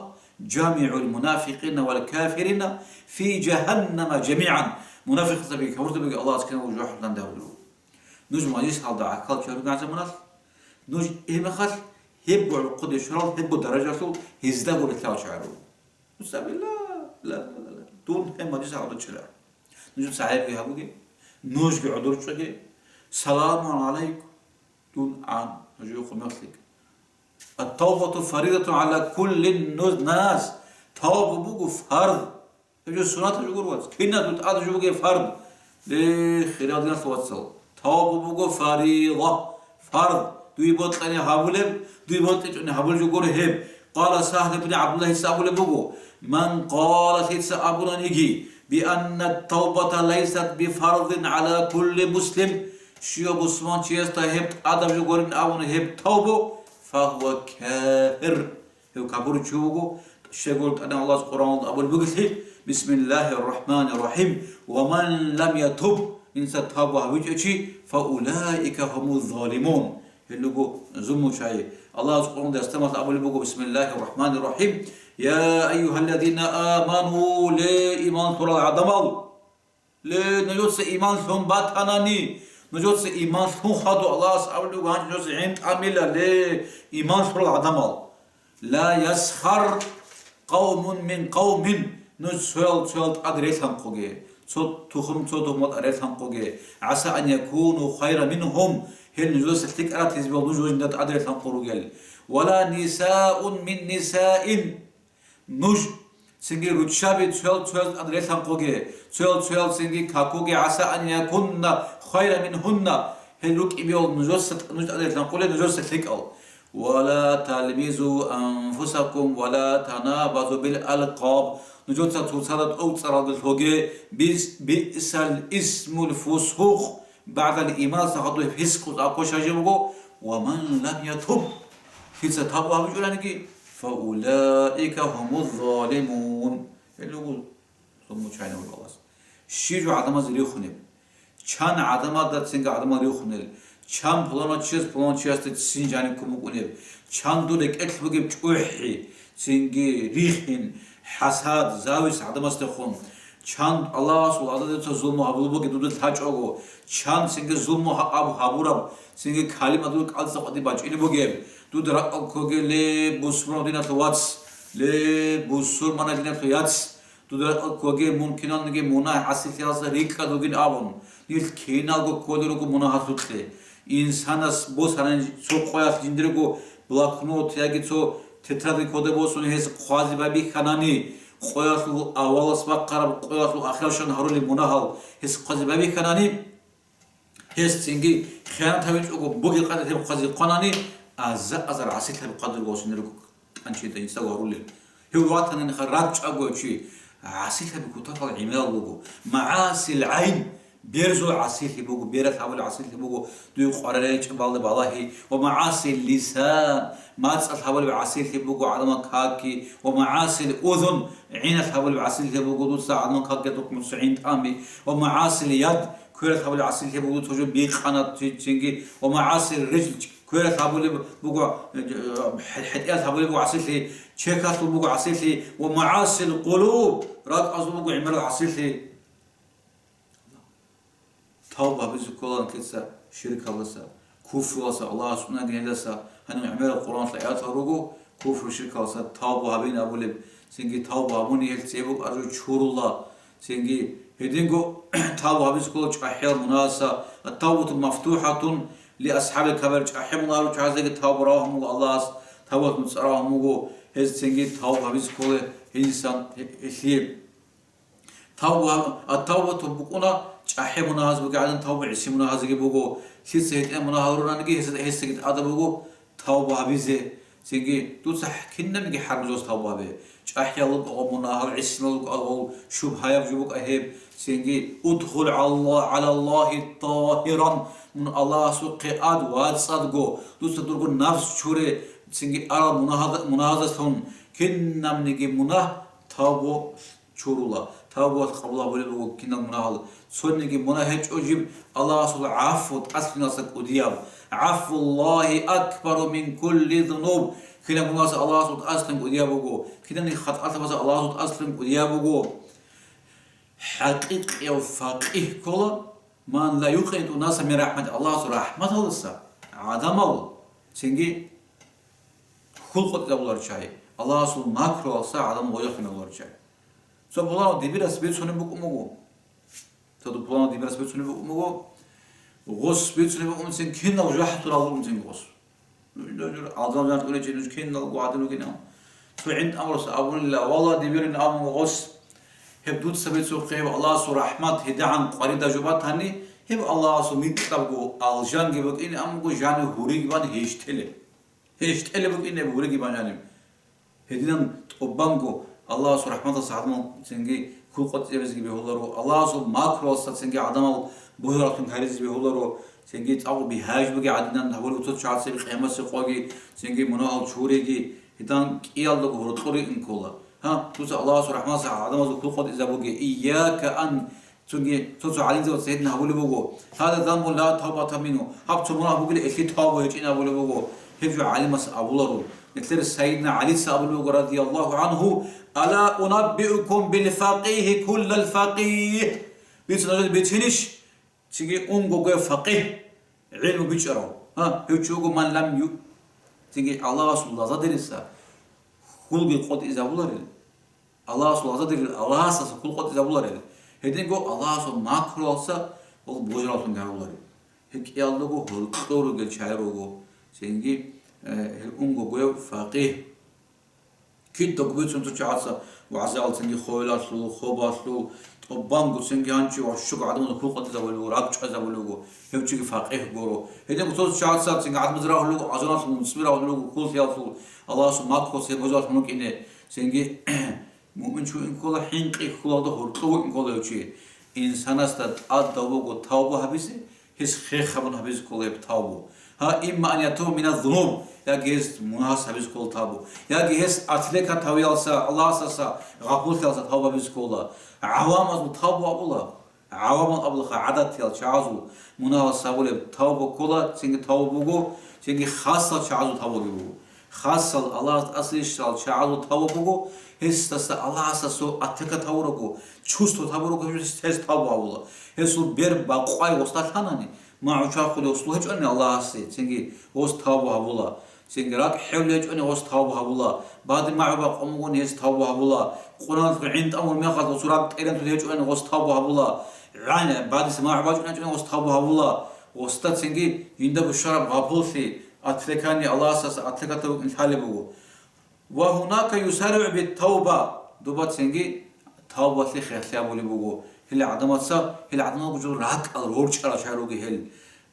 жамигӀул мунафикъина вал кафирина фи жагьаннама жамигӀан. Мунафикъзабиги кафурзабиги Аллагьас киналго жужахӀалда данде гьабулеб буго. Нуж мажлисалда гӀахьалчи гьарун гӀазабуналъ, нуж гьебмехалъ гьебго гӀурхъуде щварал, гьебго даражалъул гьездаго релълъарал чагӀи руго. Мусабила, ла, ла, ла, ла. Дун гьеб мажлисалда гӀодор чӀела. Нужеца гӀайибги гьабуге, нужги гӀодор чӀваге. Саламун гӀалайкум. Дун ан, нужее хъумехлъи. Ат-тавбату фаридатун гӀала кулли нус-, нас. Тавба буго фарз. Гьеб жо суннатаб жо гуро, вац. Киназул тӀад жо бугеб фард? Ле, хириял диналъул вацал. Тавба буго фарида, фард. Дуе бокьани гьабулеб, дуе бокьичӀони гьабулеб жо гуро гьеб. Къала Сагьл ибн ГӀабдуллагьица абулеб буго: «Ман къала», лъица абунаниги, «бианна тавбата лайсат бифардин гӀала кулли муслим», щивав бусурманчиясда гьеб тӀадаб жо гурин абуна гьеб тавбу, фагьува кафир. Гьев капурчи вуго, щайгурелъул тӀадегӀан Аллагьас Къуръаналда абулеб бугелъи, бисмиллагьир рахӀманир рахӀим, «ва ман лам ятуб», инса тавба гьабичӀев чи, «фа улаика гьумуз залимун», гьел руго зулмучагӀи. Аллагьас Къуръаналда ястамалъ абулеб буго, бисмиллагьир рахӀманир рахӀим, «Я айюгьаллазина аману», ле, иман лъурал гӀадамал! Ле, нужеца иман лъун батанани, нужеца иман лъун хадуб, Аллагьас абулеб буго, гьанже нужеца гӀин тӀамила, ле, иман лъурал гӀадамал. Ла ясхар къавмун мин къавмин, нуж цоял цоял тӀад релъанхъуге, цо тухум цо тухумал тӀад релъанхъуге, гӀаса ан якуну хайран мингьум, гьел нужеца лъикӀарал лъизбал нуж жинда тӀад релъанхъун ругел. Ва ла нисаун мин нисаин, нуж цинги руччаби цоял-цоял тӀад релъанхъуге, цоял-цоял цинги какуге, гӀаса ан якунна хайран мингьунна, гьел рукӀинегӀан нужеца, нуж тӀад релъанхъулел нужеца лъикӀал. Ва ла талмизу анфусакум ва ла танабазу бил алкъаб, нужеца цоцазда тӀоцӀаралда лъуге, бис-, биъсал исмул фусукъ, БагӀдал иман сахадуй фискъу цӀакъ квешаб жо буго, ва ман лам ятуб, лъица тавба гьабичӀониги, фа улаика гьумуз залимун. Гьел руго зулмучагӀи Аллагьас. Щиб жо гӀадамазе рихунеб? Чан гӀадамалда цинги гӀадамал рихунел? Чан пуланав чияс пуланав чиясда цин жаниб ккун букӀунеб? Чан дур рекӀелъ бугеб чӀухӀи, цинги рихин, хӀасад, зависть гӀадамасдехун? Чан Аллагьасул гӀададица зулму гьабулеб бугеб дуда лъачӀого? Чан цинги зулму гьа-, аб гьабураб, цинги калима дуда кӀалцӀа къватӀибе бачӀунеб бугеб? Дуда ракӀал ккогеле, бусурманав диналъул вац, ле, бусурманав диналъул яц, дуда ракӀал ккоге, мун киналниги мунагь гӀасилъиялдаса рикӀкӀад вугин абун, нилъ киналго кколел руго мунагьалъукье. Инсанас босанани цо къоялъ жиндирго блокнот яги цо тетрадь кодаб босун гьес хъвазе байбихьанани, къоялъул авалас бахъараб, къоялъул ахиралщинаб гьарулеб мунагьал гьес хъвазе байбихьанани, гьес цинги хиянат гьабичӀого бугеб къагӀидаялъ гьеб хъвазе хъванани, аза-азар гӀасилъаби хъвазе руго гьесул руго тӀанчида инсаго гьарулел. Гьев ватананихъа рачӀчӀаго чи гӀасилъаби кутакал гӀемерал буго. МагӀасил гӀайн, берзул гӀасилъи буго, бералъ гьабулеб гӀасилъи буго, дуе къваригӀинчӀеб балде балагьи, ва магӀасил лисан, мацӀалъ гьабулеб гӀасилъи буго, гӀадамал каки, ва магӀасил узун, гӀиналъ гьабулеб гӀасилъи буго дуца гӀадамал каки, духъ муцӀигӀин тӀами, ва магӀасил яд, квералъ гьабулеб гӀасилъи буго дуца жо бикъана цинги, ва магӀасил рижл, квералъ гьабулеб буго, э, хӀетӀиялъ гьабулеб буго гӀасилъи, чехьалъул буго гӀасилъи, ва магӀасил къулуб, ракӀазул буго гӀемерал гӀасилъи. Тавба гьабизе ккола нилъеца ширкалдаса, куфруласа, Аллагьас унаги гьелдаса, гьанив гӀемерал Къуръаналъ аятал руго, куфру ширкалдаса тавба гьабин абулеб, цинги тавба гьабуни гьел цебукъ аржу чурула, цинги гьединго тавба гьабизе ккола чӀахӀиял мунагьаса, ат-тавбату мафтухӀатун ли асхӀабил кабаир, чӀахӀи мунагьал руччабазеги тавба рагьун буго Аллагьас, тавбат муцӀа рагьун буго, гьез цинги тавба гьабизе ккола гьенисан гьелъие. Тавба, а тавбатун букӀуна чӀахӀи мунагьаз бугеб гӀадин, тавба гӀиси мунагьазеги буго. Лъица гьитӀинаб мунагьал рураниги, гьесда, гьесдаги тӀада буго тавба гьабизе. Цинги дуца кинабниги хӀарбузалъ тавба гьабе. ЧӀахӀиял рукӀа мунагьал, гӀисинал рукӀа гьел, шубгьаяб жо букӀа гьеб. Цинги, удхул гӀала, гӀала Аллагьи тагьиран, мун Аллагьасухъе ад вацӀцӀадго, дуца дурго нафс чуре. Цинги арал мунагьал, мунагьазаслъун кинабниги мунагь тавбу чурула, тавбуялъ къабул гьабулеб буго кинал мунагьал. Цониги мунагь гьечӀо жиб Аллагьасул гӀафу тӀасалъугьиналдаса кӀудияб. ГӀафуллагьи акбару мин кулли зунуб. Кинаб мунагьалдаса Аллагьасул тӀасалъугьин кӀудияб буго. Кинабниги хатӀалъабазда Аллагьасул тӀасалъугьин кӀудияб буго. ХӀакъикъияв факъигь ккола, ман ла юкъинитӀу наса мин рахӀмати, Аллагьасул рахӀматалдаса гӀадамал цинги хьул къотӀизабуларчагӀи, Аллагьасул макруялдаса гӀадамал гъойихъинабуларчагӀи. Цо пуланав дибирас бицунеб букӀун буго. Цо пуланав дибирас бицунеб букӀун буго. Гъос бицунеб букӀунцин кинал жо хӀатурал букӀунцин гъос. Нуж, нуж, нуж, алжан жаниб унечи нуж киналго гӀадин ругинал. Цо гӀинтӀамурас абунила, валла, дибирин абун гъос. Гьеб дуца бицухъе, гьеб Аллагьасул рахӀмат гьедигӀан къваридаб жо батани, гьеб Аллагьасул микьабго алжанги букӀине, амма жанив гьуриги бан гьештӀелеб. ГьештӀелеб букӀине гьуриги бан жанив. Гьединан тӀубанго Аллагьасул рахӀматалдаса гӀадамал цинги хьул къотӀизабизеги бегьуларо, Аллагьасул макруялдаса цинги гӀадамал бугьараллъун гьаризе бегьуларо, цинги цӀакъго бигьаяб бугеб гӀадинан гьабулеб цо чагӀаца къиямасеб къоги, цинги мунагьал чуреги, гьединан кӀиялдаго гьоркьор рикӀкӀине ккола. Гьа, дуца Аллагьасул рахӀматалдаса гӀадамазул хьул къотӀизабуге, ийяка ан Цоги цо-цо гӀалимзабаз гьедин гьабулеб буго, «Гьаза занбун ла тавбата мингьу», гьаб цо мунагь бугила, гьелъие тавба гьечӀин абулеб буго. Гьеб жо гӀалимас абуларо. Нилъер Сайидна ГӀалица абулеб буго, радияллагьу гӀангьу: «Ала унаббиукум бил факъигьи куллал факъигь?» Бица нужеда бицинищ? Цинги унгого факъигь, гӀилму бичӀчӀарав. Гьа, гьев чи вуго, ман лам ю-, цинги Аллагьасул лагъзадериса хьулги къотӀизабуларел. Аллагьасул лагъзадерил, Аллагьасдаса хьул къотӀизабуларел, гьединго Аллагьасул макруялдаса ва божараллъун гьаруларел. Гьеб кӀиялдаго гьоркьор ругел чагӀи руго, цинги, э, гьел унгогояв факъигь. Кидаго бицун цо чагӀаца вагӀзаялъ цинги хвелалъул, хобалъул, тӀубанго цинги гьанчи ва щуго гӀадамазда хьул къотӀизабулеб буго, ракӀчӀезабулеб буго, гьев чиги факъигь гуро. Гьединго цо чагӀаца цинги гӀадамаз рагьулел руго, азаналъул муцӀби рагьулел руго, хьул лъиялъул, Аллагьасул макруялдаса божараллъун рукӀине, цинги Муъмин чи вугин ккола хӀинкъи хьулалда гьоркьов вугин ккола гьев чи. Инсанасда тӀадаб буго тавба гьабизе, гьес хех гьабун гьабизе ккола гьеб тавбу. Гьа, имма ан ятуба мина зунуб, яги гьес мунагьас гьабизе ккола тавбу, яги гьес отвлекать гьавиялдаса, Аллагьасдаса гъапуллъиялдаса тавба гьабизе ккола. ГӀавамазул тавбу абула. ГӀавамал абулаха, гӀадатиял чагӀазул мунагьалдаса гьабулеб тавба ккола, цинги тавба буго, цинги хасал чагӀазул тавбаги буго. Хасал Аллагьасда тӀасалъищал чагӀазул тавба буго, гьесдаса Аллагьасдаса отвлекать гьавурабго, чувствовать гьабурабго, гьес, гьес тавба гьабула. Гьесул бер бакъвай гъосда лъанани, магӀу чвахулев гъос гьечӀони Аллагьасе, цинги гъос тавба гьабула. Цинги ракӀ хӀевли гьечӀони гъос тавба гьабула. Бадиб магӀу бакъун бугони гьес тавба гьабула. Къуръаналъул гӀинтӀамур мехалъ гъосул ракӀ тӀерентур гьечӀони гъос тавба гьабула. ГӀан-, бадиса магӀу бачӀун гьечӀони гъос тавба гьабула. Гъосда цинги жинда бушараб гъапуллъи, отвлекание, Аллагьасдаса отвлекать вукӀин лъалеб буго. Ва гьунака юсаригӀу бит-тавба Доба цинги тавбалъе хехлъи абулеб буго. Гьел гӀадамаца, гьел гӀадамалго жо ракӀал рорчӀарал чагӀи руго гьел.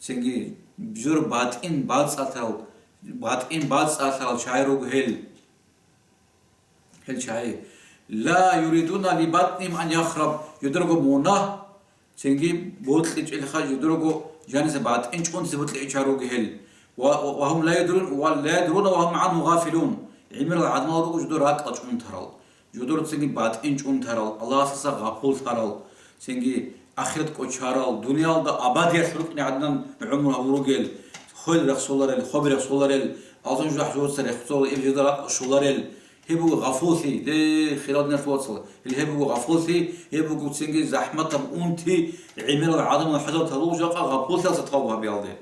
Цинги жо батӀин бацӀцӀалъарал, батӀин бацӀцӀалъарал чагӀи руго гьел. Гьел чагӀи. Ла юридуна ли батӀним ан яхраб, жодорго мунагь, цинги бокьичӀелха жодорго жаниса батӀин чӀунтизе бокьичӀар руго гьел. Ва, ва, ва гьум ла ядрун, ва ла ядруна ва гьум гӀанху гъафилун. ГӀемерал гӀадамал руго жодор ракӀал чӀунтарал. Жодор цинги батӀин чӀунтарал, Аллагьасдаса гъапуллъарал, цинги ахират кӀочарал, дуниялда абадиялъ рукӀине гӀадинан гӀумру гьабуругел, хвел рехсоларел, хоб рехсоларел, алжан жужахӀ жугьуца рехсоларел, иб жеда ракӀ щоларел. Гьеб буго гъафуллъи, ле, хирал диналъул вацал. Гьеб буго гъафуллъи, гьеб буго цинги захӀматаб унти, гӀемерал гӀадамал хӀажат гьабул жакъа гъафуллъиялъа тавба гьабиялде.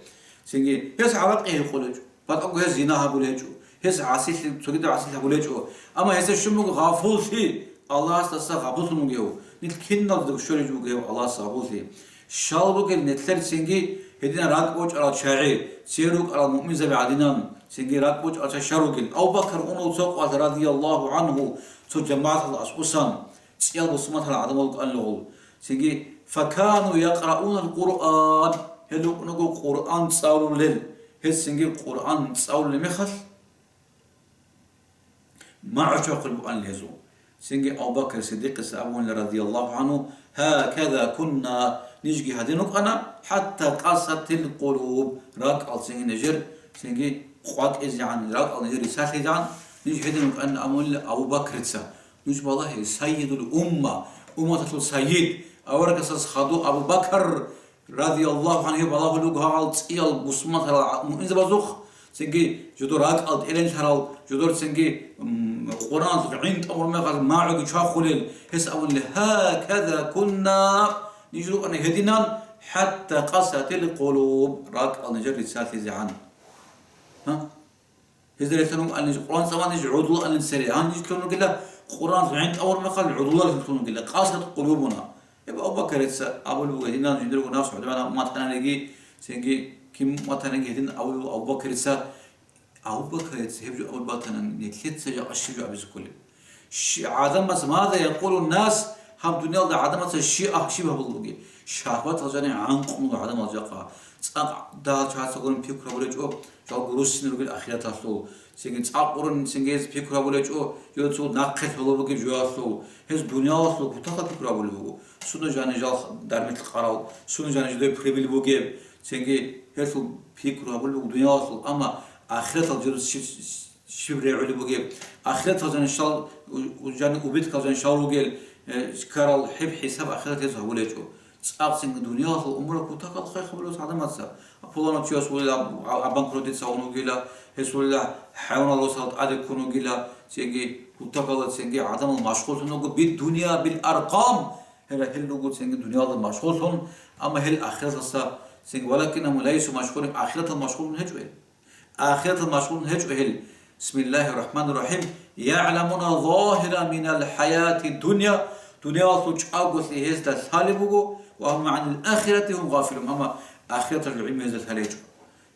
Цинги гьес гӀаракъи гьекъолечӀо. БатӀаго гьес зина гьабулечӀо, гьес гӀасилъи, цогидаб гӀасилъи гьабулечӀо. Амма гьесда щун буго гъафуллъи, Аллагьасдаса гъапуллъун вугев, нилъ киналда щолеб буго гьев Аллагьасда гъапуллъи. Щал ругел нилъер цинги гьединан ракӀ бочӀарал чагӀи, цер рукӀарал муъминзаби гӀадинан, цинги ракӀ бочӀарал чагӀи щал ругел. Абу Бакр унав цо къвалъ радияллагьу гӀанху цо жамагӀаталда аскӀусан, цӀиял бусурманал гӀадамал кӀалугъул. Цинги, факану якъраунал Къуръан, гьел рукӀунаго Къуръан цӀалулел. Гьез цинги Къуръан цӀалулеб мехалъ, магӀу чвахулеб букӀанин гьезул. Цинги Абу Бакр Сиддикъица абуна, радияллагьу гӀанху: «Гьаказа кунна», нижги гьадин рукӀана, «хӀатта къасатил къулуб», ракӀал цинги нижер, цинги къвакӀизегӀан, ракӀал нижер рицалъизегӀан, ниж гьедин рукӀанин абуна Абу Бакрица. Нуж балагье, сайидул умма, умматалъул сайид, аварагасдаса хадув Абу Бакр, радияллагьу гӀанху, балагьулев гьагъал цӀиял бусурманал муъминзабазухъ, цинги жодор ракӀал тӀеренлъарал, жодор цинги, м, Къуръаналъ гӀин тӀамурмехал магӀуги чвахулел, гьес абунли: «Гьаказа кунна», ниж рукӀана гьединан, «хӀатта къасатил къулуб», ракӀал нижер рицалъизегӀан. Гьа? Гьезда релълъун вукӀанин Къуръан цӀалулел, ниж гӀодулаанин цере. Гьанже лъун вугила, Къуръан гӀин тӀамурмехалъ гӀодуларелъун лъун вугила, къасат къулубуна. Гьеб Абу Бакрица абулеб буго, гьединан жиндирго нафс гӀодобе матананиги, цинги кин матананиги гьедин абулеб буго Абу Бакрица. Абу Бакрица гьеб жо абулеб батани, нилъеца жакъа щиб жо абизе кколеб? Щи-, гӀадамаз маза якъулун нас, гьаб дуниялда гӀадамаца щи-, а, щиб гьабулеб бугеб? Шагьватал жаниб гӀанкъун буго гӀадамал жакъа. ЦӀакъ дагьал чагӀаца гурин пикру гьабулечӀо, жалго руссин ругел ахираталъул. Цинги цӀакъ гурин цинги гьез пикру гьабулечӀо, жо цо нахъе лъолеб бугеб жоялъул. Гьез дуниялалъул кутакалъ пикру гьабулеб буго. Сунда жаниб жал дармилъ къарал, сунда жаниб жидее прибыль бугеб. Цинги гьелъул пикру гьабулеб буго дуниялалъул, амма ахиратал жо щи-, щиб регӀулеб бугеб? Ахиратал жаниб щал, у-, у-, жаниб убыткал жаниб щал ругел, э, ккарал гьеб хӀисаб ахират гьез гьабулечӀо. ЦӀакъ цинги дуниялалъул умура кутакалъ хвехабулев гӀадамаца. Пуланав чияс вугила, а, а, банкротица вун вугила, гьес вугила хӀайванал росал тӀаде ккун вугила, цинги кутакалда цинги гӀадамал машгъуллъун вуго, бил дунья бил аркъам. Гьела гьел руго цинги дуниялда машгъуллъун, амма гьел ахираталдаса цинги, валакин гьум лайсу машгъулин, ахиратал машгъуллъун гьечӀо гьел. Ахиратал машгъуллъун гьечӀо гьел. Бисмиллагьир рахӀманир рахӀим. ЯгӀламуна загьиран минал хӀаяти дунья, дуниялалъул чӀаголъи гьезда лъалеб буго, ва гьум гӀанил ахирати гьум гъафилун, амма ахираталъул гӀилму гьезда лъалеб гьечӀо.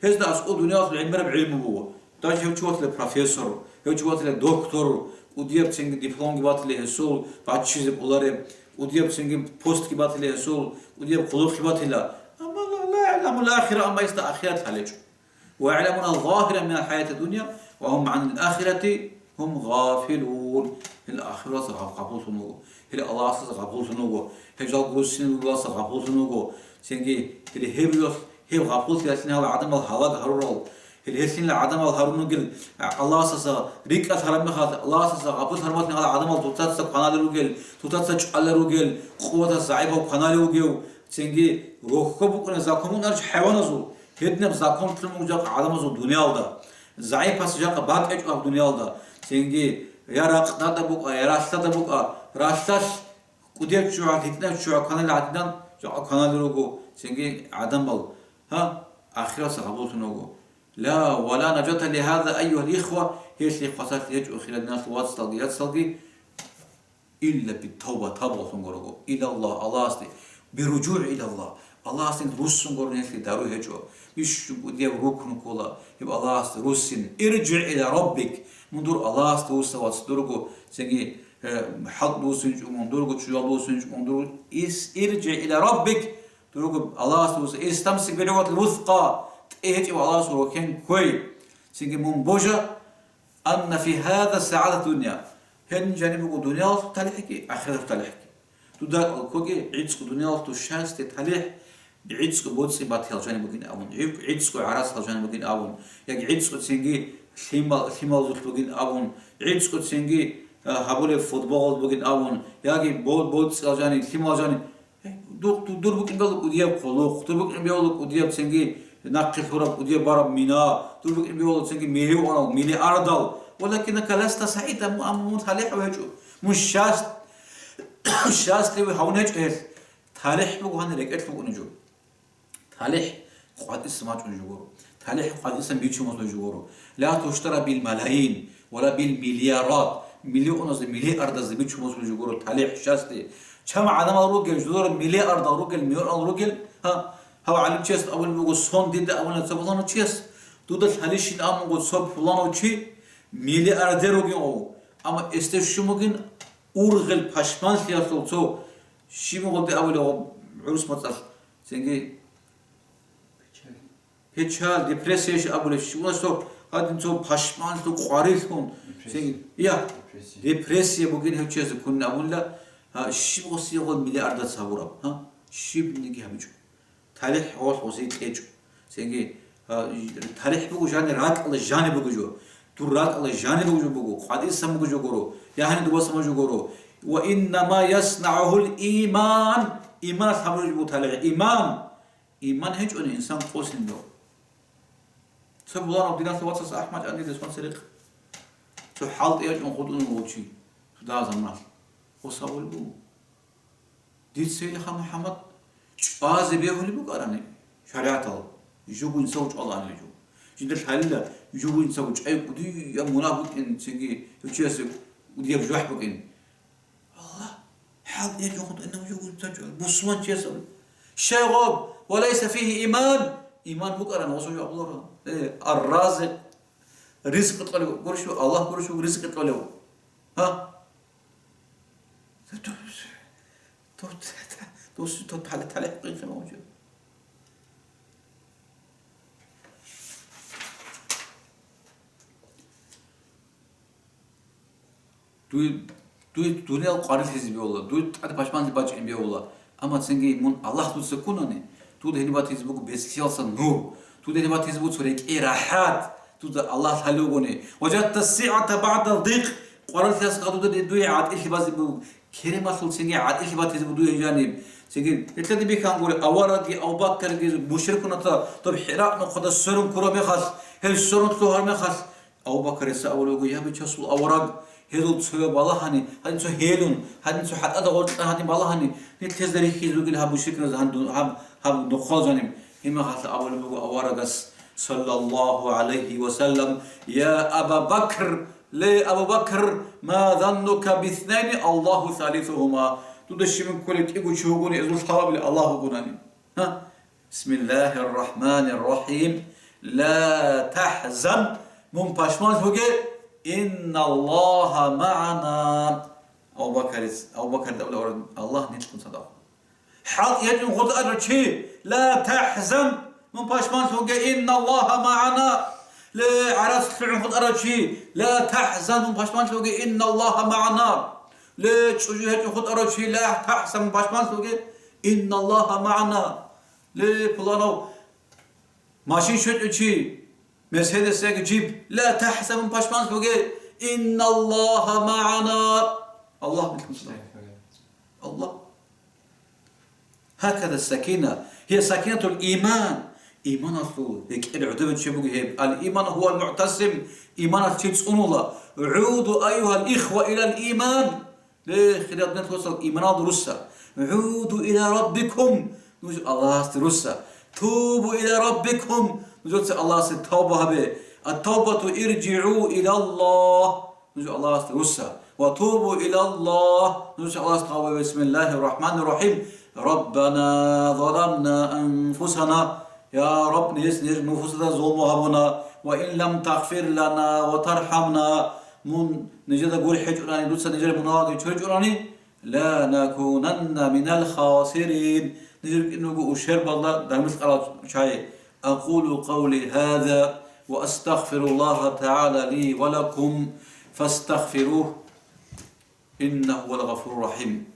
Гьезда аскӀоб дуниялалъул гӀемераб гӀилму буго. Даже гьев чи ватила профессор, гьев чи ватила доктор, кӀудияб цинги дипломги батила гьесул, баччизе кӀолареб, кӀудияб цинги постги батила гьесул, кӀудияб хъулухъги батила. Амма ла, ла ягӀламул ахира, амма гьесда ахират лъалеб гьечӀо. Ва ягӀламуна загьиран минал хӀаяти дунья, ва гьум гӀанил ахирати гьум гъафилун. Гьел ахираталдаса гъаб-, гъабуллъун вуго. Гьел Аллагьасдаса гъабуллъун вуго. Гьел жал руссин ругелалдаса гъабуллъун вуго. Цинги гьел гьеб, гьел гьеб гъабуллъиялъин гьал гӀадамал гьалаг гьарурал. Гьел гьелъин гӀадамал гьарун ругел, Аллагьасдаса рикӀкӀад гьараб мехалъ, Аллагьасдаса гъабул гьармалъин гьал гӀадамал тутаца кваналел ругел, тутаца чӀвалел ругел, къуватас загӀипав кваналев вугев, цинги рохьо букӀунеб закон букӀунарищ хӀайваназул, гьединаб закон лъун буго жакъа гӀадамазул дуниялда. ЗагӀипас жакъа бакӀ гьечӀо гьаб дуниялда, цинги я ракъдада букӀа, я ралъдада букӀа, ралъдалъ кӀудияб ччугӀа, гьитӀинаб ччугӀа кваналел гӀадинан жакъа кваналел руго, цинги гӀадамал, гьа, ахираталдаса гъабуллъун вуго. Ла, ва ла нажата ли гьаза, айюгьал ихва, гьелъие хвасарлъи гьечӀо, хирал диналъул вацалги яцалги, илла бит-тавба, тавбалъун гурого, илаллагь, Аллагьасде, бирружугӀи илаллагь, Аллагьасде руссун гурони гьелъие дару гьечӀо. Бищун кӀудияб рукну ккола гьеб Аллагьасде руссин. ИржигӀ иля раббик, мун дур Аллагьасде вуссавац дурго, цинги э, хӀалтӀ буссинчӀо мун, дурго чӀужуялда буссинчӀо мун, дурго ис-, иржи иля раббик, дурго Аллагьасда вуссин, истамсик бигӀурватил вусакъа, тӀегьечӀев Аллагьасул рохел кквей. Цинги мун божа, анна фи гьаза сагӀадат дунья. Гьениб жаниб буго дуниялалъул талихӀги, ахираталъул талихӀги. Дуда ккоги гӀицӀго дуниялалъул щастие талихӀ, гӀицӀго боцӀи-батиял жаниб бугин абун, гӀи-, гӀицӀго гӀарацал жаниб бугин абун, яги гӀицӀго цинги лъимал-, лъималазулъ бугин абун, гӀицӀго цинги, а, гьабулеб футболал бугин абун, яги бо-, боцӀиял жаниб, лъимал жаниб. Дур, дур, дур букӀин бегьула кӀудияб хъулухъ, дур букӀин бегьула кӀудияб цинги нахъе лъураб, кӀудияб бараб мина, дур букӀин бегьула цинги миллионал, миллиардал. Валакиннака ласта сагӀидан, амма мун талихӀав гьечӀо. Мун щаст-, щастливый гьавун гьечӀо гьелъ. ТалихӀ буго гьанир рекӀелъ букӀунеб жо. ТалихӀ къватӀиса мачӀунеб жо гуро. ТалихӀ къватӀиса бичун босунеб жо гуро. Ла туштара бил малаин ва ла бил миллиард. Миллионазда, миллиардазда бичун босунеб жо гуро талихӀ щастие. Чан гӀадамал ругел, жидер миллиардал ругел, миллионал ругел, гьа, гьав гӀалимчияс абулеб буго, сон дида абуна цо пуланав чияс, дуда лъалищин абун буго цо пуланав чи миллиардер вугин гъов. Амма эсде щун бугин ургъел пашманлъиялъул цо Щиб гъоде абулев гъоб гӀурус мацӀалъ? Цинги печаль, депрессия иш абулев щиб? Гьадин цо пашманлъун, къварилъун. Депрессия. Цинги, я, депрессия. Депрессия бугин гьев чиясе ккун абула, гьа, щиб гъосие гъо миллиардаца гьабураб, гьа? Щибниги гьабичӀо. ТалихӀ гъолъ гъосие кьечӀо. Цинги, а, тарихӀ буго жани, ракӀалда жани буго жо. Дур ракӀалда жани буго жо буго, къватӀисан буго жо гуро, я гьаниб дубасан буго жо гуро. Ва иннама яснагӀугьул иман. Иманалъ гьабураб жо буго талихӀ. Иман. Иман гьечӀони инсан къосин дов. Цо буланав диналъул вацас АхӀмад чӀандидес сон церехъ. Цо хӀалтӀи ячӀун хутӀун вуго чи. Цо дагьаб заманалъ. Гъос абулеб буго. Дица, илха МухӀаммад, чӀвазе бегьулеб букӀарани шаригӀатал, жугьу инсав чӀвалаанила жо. Жинда лъалила жугьу инсав чӀвай кӀудияб мунагь букӀин, цинги гьев чиясе кӀудияб жужахӀ букӀин. Аллагь, хӀалтӀи ячӀун хутӀинав жугьу инсав чӀвай, бусурманчиясаб. Щай гъоб, ва лайса фигьи иман, иман букӀарани гъосул жо абуларо. Э, ар-Разикъ, ризкъи кьолев гурищ, Аллагь гурищ, ризкъи кьолев. Гьа? Дус, дус, дус, талихӀ, талихӀ къинлъи мавжу. Дуй, дуй дуниял къварилъизе бегьула, дуй тӀад пашманлъи бачӀин бегьула, амма цинги мун Аллагь дуца ккунани, дуда гьениб батизе буго бецӀлъиялдаса нур, дуда гьениб батизе буго цо рекӀее рахӀат, дуда Аллагь лъалев вугони. Важадта сигӀата багӀдал дикъ, къварилъиялдаса дуда дуе гӀатӀилъи базе буго. Керемалъул цинги гӀатӀилъи батизе буго дуе жаниб. Цинги, гьелъаде бихьан гури, аварагги, Абу Бакарги, мушрикунатал доб ХӀира нухъада сверун ккураб мехалъ, гьел сверун лъугьараб мехалъ, Абу Бакарица абулеб буго: «Я, бичасул авараг, гьезул цояв балагьани, гьадин цо гьелун, гьадин цо хӀатӀада гъоркьа гьадин балагьани, нилъ гьезда рихьизе ругел гьаб мушрикуназ гьандун, гьаб, гьаб нухъал жаниб». Гьеб мехалъ абулеб буго аварагас, саллаллагьу гӀалайгьи ва саллам: «Я Аба Бакр, ле, Абу Бакр, ма заннука биснайни Аллагьу салисугьума». Дуда щибин кколеб кӀиго чи вугони, гьезул лъабабилеб Аллагь вугонани. Гьа? Бисмиллагьир рахӀманир рахӀим. Ла тахӀзан, мун пашманлъуге, инналлагьа магӀана. Абу Бакарис, Абу Бакар давла Аллагь нилъгун цадахъ. ХӀалтӀи гьечӀун хутӀарав чи, ла тахӀзан, мун пашманлъуге, инналлагьа магӀана. Ле, гӀарац лъугӀун хутӀарав чи, ла тахӀзан, мун пашманлъуге, инналлагьа магӀана. Ле, чӀужу гьечӀун хутӀарав чи, ла тахӀзан, мун пашманлъуге, инналлагьа магӀана. Ле, пуланав машин щвечӀев чи, Мерседес яги джип, ла тахӀзан, мун пашманлъуге, инналлагьа магӀана. Аллагь билъун. Аллагь. Гьакада сакина, гьия сакинатул иман. Иманалъул рекӀел гӀодобе чи буго гьеб. Ал-иман гьувал мугӀтасим, иманалъ чи цӀунула. ГӀуду, айюгьал ихва, илал иман. Ле, хириял диналъул вацал, иманалда русса. ГӀуду иля раббикум, нуж Аллагьасде русса. Тубу иля раббикум, нужеца Аллагьасе тавба гьабе. Ат-тавбату иржигӀу илаллагь, нуж Аллагьасде русса. Ва тубу илаллагь, нужеца Аллагьасде тавба гьабе. Бисмиллагьир рахӀманир рахӀим. Раббана заламна анфусана. Я Рабб, ниж, ниж нуфусалда зулму гьабуна. Ва ин лам тагъфир лана ва тархӀамна. Мун нижеда гурхӀичӀони, дуца нижер мунагьалде чурчӀони, لنكونن من الخاسرين, ниж рукӀине руго ущербалда, дармил къарал чагӀи. أقول قولي هذا وأستغفر الله تعالى لي ولكم فاستغفروه إنه هو الغفور الرحيم.